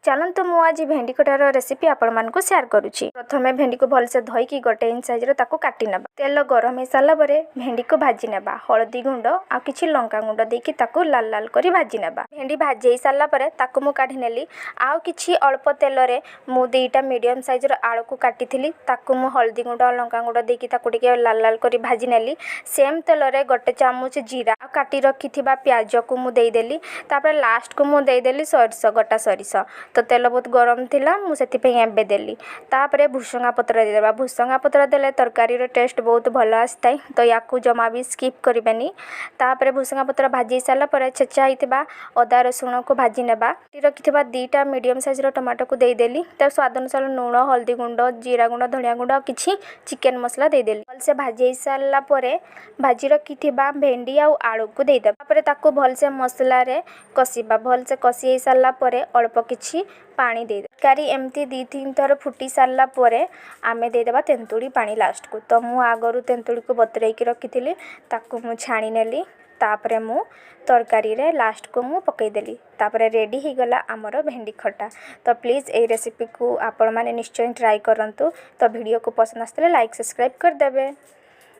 ଚାଲନ୍ତୁ, ମୁଁ ଆଜି ଭେଣ୍ଡି ଖଟାର ରେସିପି ଆପଣମାନଙ୍କୁ ସେୟାର କରୁଛି। ପ୍ରଥମେ ଭେଣ୍ଡିକୁ ଭଲସେ ଧୋଇକି ଗୋଟେ ଇଞ୍ଚ ସାଇଜର ତାକୁ କାଟି ନେବା। ତେଲ ଗରମ ହେଇସାରିଲା ପରେ ଭେଣ୍ଡିକୁ ଭାଜି ନେବା। ହଳଦୀ ଗୁଣ୍ଡ ଆଉ କିଛି ଲଙ୍କା ଗୁଣ୍ଡ ଦେଇକି ତାକୁ ଲାଲ ଲାଲ କରି ଭାଜି ନେବା। ଭେଣ୍ଡି ଭାଜି ହେଇସାରିଲା ପରେ ତାକୁ ମୁଁ କାଢ଼ି ନେଲି। ଆଉ କିଛି ଅଳ୍ପ ତେଲରେ ମୁଁ 2ଟା ମିଡ଼ିୟମ୍ ସାଇଜର ଆଳୁକୁ କାଟିଥିଲି। ତାକୁ ମୁଁ ହଳଦୀ ଗୁଣ୍ଡ ଆଉ ଲଙ୍କା ଗୁଣ୍ଡ ଦେଇକି ତାକୁ ଟିକେ ଲାଲ ଲାଲ କରି ଭାଜି ନେଲି। ସେମ୍ ତେଲରେ ଗୋଟେ ଚାମଚ ଜିରା ଆଉ କାଟି ରଖିଥିବା ପିଆଜକୁ ମୁଁ ଦେଇଦେଲି। ତାପରେ ଲାଷ୍ଟକୁ ମୁଁ ଦେଇଦେଲି ସୋରିଷ, ଗୋଟା ସୋରିଷ। ତ ତେଲ ବହୁତ ଗରମ ଥିଲା, ମୁଁ ସେଥିପାଇଁ ଏବେ ଦେଲି। ତାପରେ ଭୃସଙ୍ଗା ପତ୍ର ଦେଇଦେବା। ଭୃସଙ୍ଗା ପତ୍ର ଦେଲେ ତରକାରୀର ଟେଷ୍ଟ ବହୁତ ଭଲ ଆସିଥାଏ, ତ ୟାକୁ ଜମା ବି ସ୍କିପ୍ କରିବେନି। ତାପରେ ଭୃସଙ୍ଗା ପତ୍ର ଭାଜି ସାରିଲା ପରେ ଛେଚା ହେଇଥିବା ଅଦା ରସୁଣକୁ ଭାଜି ନେବା। ରଖିଥିବା 2ଟା ମିଡ଼ିୟମ୍ ସାଇଜ୍ର ଟମାଟୋକୁ ଦେଇଦେଲି। ତା ସ୍ୱାଦ ଅନୁସାରେ ଲୁଣ, ହଳଦୀ ଗୁଣ୍ଡ, ଜିରା ଗୁଣ୍ଡ, ଧନିଆ ଗୁଣ୍ଡ ଆଉ କିଛି ଚିକେନ୍ ମସଲା ଦେଇଦେଲି। ଭଲସେ ଭାଜି ହେଇସାରିଲା ପରେ ଭାଜି ରଖିଥିବା ଭେଣ୍ଡି ଆଉ ଆଳୁକୁ ଦେଇଦେବା। ତାପରେ ତାକୁ ଭଲସେ ମସଲାରେ କଷିବା। ଭଲସେ କଷି ହେଇସାରିଲା ପରେ ଅଳ୍ପ କିଛି ପାଣି ଦେଇଦେବା। ତରକାରୀ ଏମିତି 2-3 ଥର ଫୁଟି ସାରିଲା ପରେ ଆମେ ଦେଇଦେବା ତେନ୍ତୁଳି ପାଣି ଲାଷ୍ଟକୁ। ତ ମୁଁ ଆଗରୁ ତେନ୍ତୁଳିକୁ ବତୁରେଇକି ରଖିଥିଲି, ତାକୁ ମୁଁ ଛାଣି ନେଲି। ତାପରେ ମୁଁ ତରକାରୀରେ ଲାଷ୍ଟକୁ ମୁଁ ପକାଇଦେଲି। ତାପରେ ରେଡ଼ି ହେଇଗଲା ଆମର ଭେଣ୍ଡି ଖଟା। ତ ପ୍ଲିଜ୍, ଏଇ ରେସିପିକୁ ଆପଣମାନେ ନିଶ୍ଚୟ ଟ୍ରାଏ କରନ୍ତୁ। ତ ଭିଡ଼ିଓକୁ ପସନ୍ଦ ଆସିଥିଲେ ଲାଇକ୍, ସବସ୍କ୍ରାଇବ୍ କରିଦେବେ।